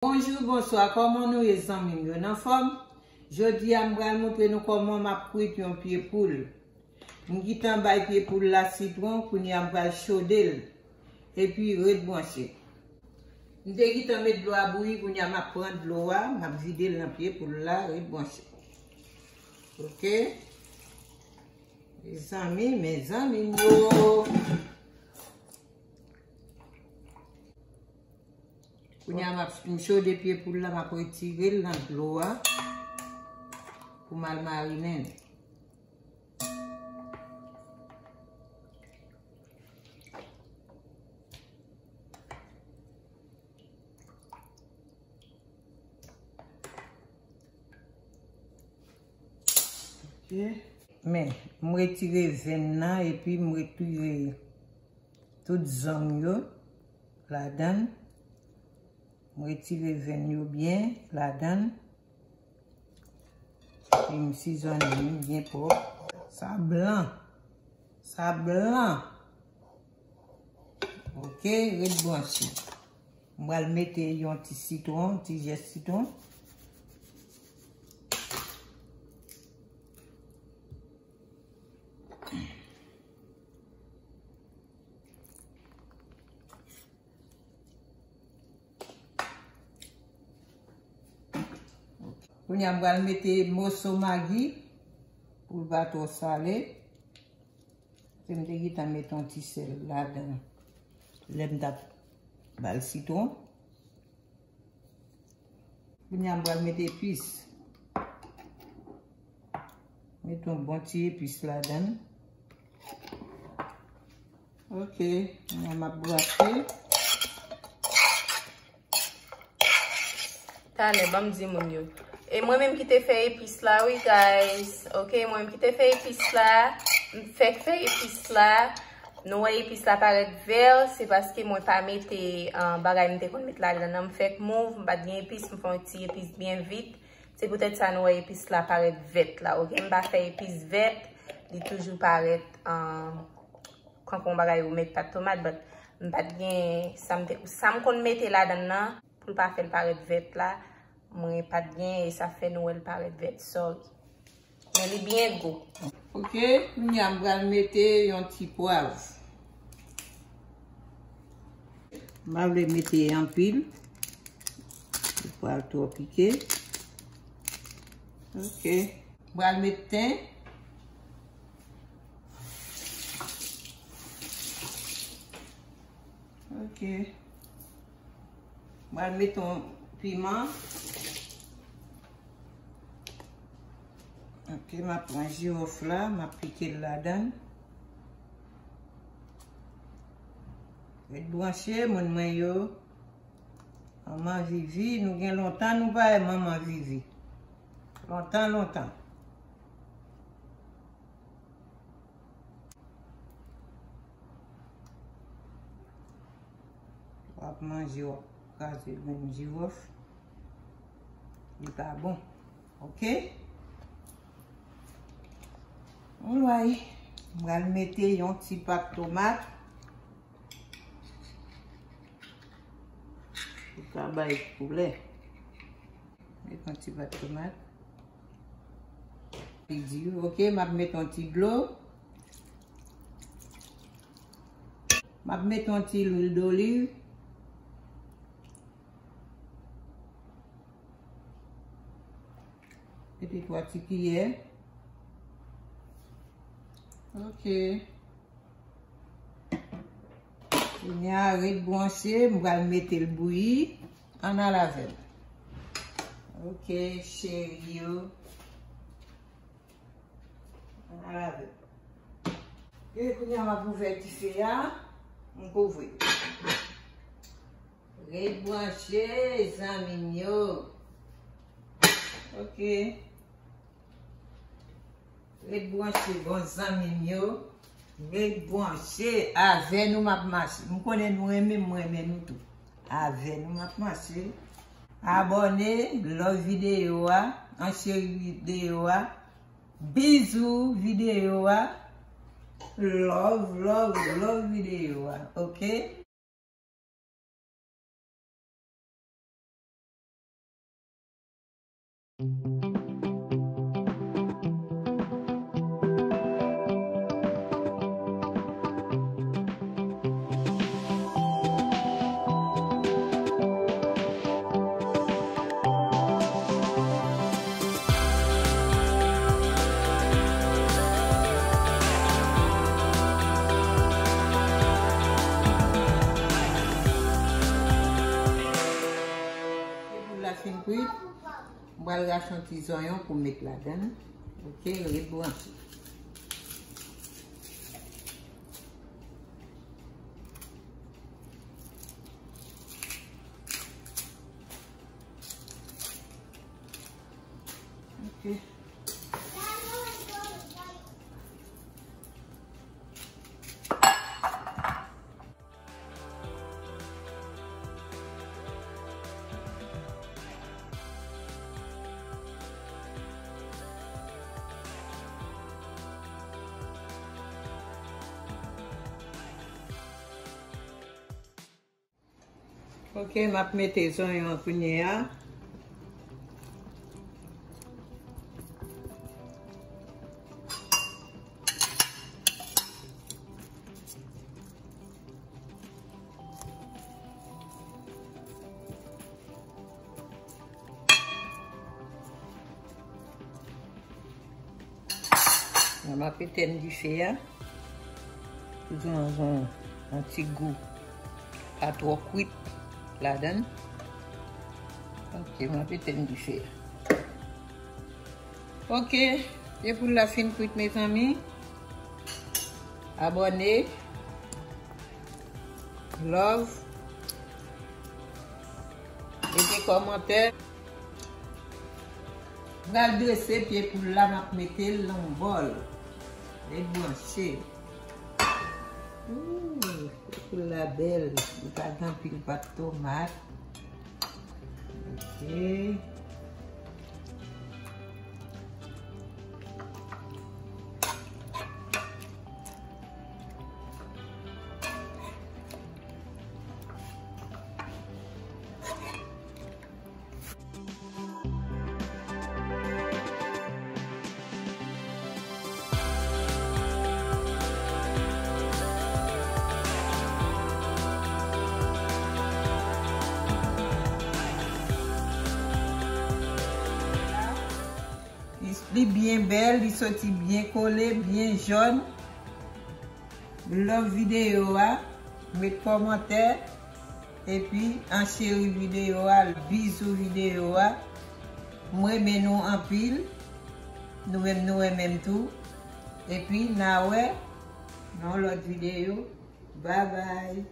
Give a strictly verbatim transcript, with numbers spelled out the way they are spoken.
Bonjou, bonswa, kòman nou ye zanmi m yo? N anfòm? Jodi a m pral montre nou kòman m ap kwit yon pye poul. M gentan bay pye poul la sitwon, kounye a m pral chode l. Epi ret branche. M te gentan met dlo a bouyi, kounye a m ap pran dlo a, m ap vide l nan pye poul la, ret branche. Oke? Mezanmi, mezanmi m yo. Kounye a m ap m chode pye poul la, m ap retire l nan dlo a pou m al marinen l. Ok. Men, m retire venn nan epi m retire tout zong yo ladan l. M retire venn yo byen ladan l. Epi m sizonnen li byen pwòp. Sa blan. Sa blan. Ok, ret branche. M pral mete yon ti sitwon, ti zès sitwon. Kounye a m pral mete moso magi pou l pa twò sale. Se m te gentan met yon ti sèl ladan lè m t ap ba l sitwon. Kounye a m pral met epis. Met yon bon ti epis ladan l. Ok, kounye a m ap brache. Talè, ban m di moun yo. E mwen menm ki te fè epis la, wi, guys. Ok, mwen menm ki te fè epis la. M fèk fè epis la. Nou wè epis la parèt vè, se paske mwen pa mete, ah, bagay m te konn met ladan nan. M fèk move, m pa t gen epis, m fè yon ti epis byen vit. Se poutèt sa nou wè epis la parèt vèt la, ok? M pa fè epis vèt, li toujou parèt, ah, kankou yon bagay ou met pat tomat, but m pa t gen sa m te, sa m konn mete ladan nan. Pou l pa fè l parèt vèt la, mwen pa t gen e sa fè nou wè l parèt vèt, sorry. Men li byen gou. Ok, kounye a m pral mete yon ti pwav. M pa vle mete anpil. Li pral twò pike. Ok. M pral met ten. Ok. Mwen mete yon piman. Ok, m ap pran jiwòf la, m ap pike l ladan. Ret branche, moun mwen yo. Manman Vivi, nou gen lontan nou pa wè Manman Vivi. Lontan, lontan. W ap manje, w ap kraze grenn jiwòf. Li pa bon. Ok? Anlway. M pral mete yon ti pat tomat. Pou ka bay koulè. Met yon ti pat tomat. Li di, ok, m ap met yon ti dlo. M ap met yon ti lwil doliv. Mete twa ti kiyè. Ok. Kounye a, ret branche, m pral mete l bouyi. Ann al avè m. Ok, cheri yo. Ann al avè m. E kounye a, m ap ouvè dife a. M kouvri. Ret branche, zanmi m yo. Ok. Ret branche, bon zanmi m yo. Ret branche, avè nou m ap mache. M konnen nou renmen m, mwen renmen nou tou. Avè nou m ap mache. Abòne, love videyo a, ancheri videyo a. Bizou videyo a. Love, love, love videyo a. Ok? Poul la fin kwit, m pral rache yon ti zonyon pou m met ladan l. Ok, ret branche. Ok. Ok, m ap mete zonyon an kounye a. M ap etenn dife a. Pou zonzon, yon ti gou pa twò kwit ladan l. Ok, m ap etenn dife a. Ok, e poul la fin kwit, mezanmi. Abòne. Love. Mete kòmantè. M pral drese pye poul la, m ap mete l nan yon bòl. Ret branche. Ooh, poul la bèl. Li pa gen anpil pat tomat. Ok. Li, li byen bèl, li soti byen kole, byen jòn. Love videyo a, met kòmantè, epi ancheri videyo a, bizou videyo a. M renmen nou anpil, nou menm nou renmen m tou. Epi n a wè nan yon lòt videyo. Babay.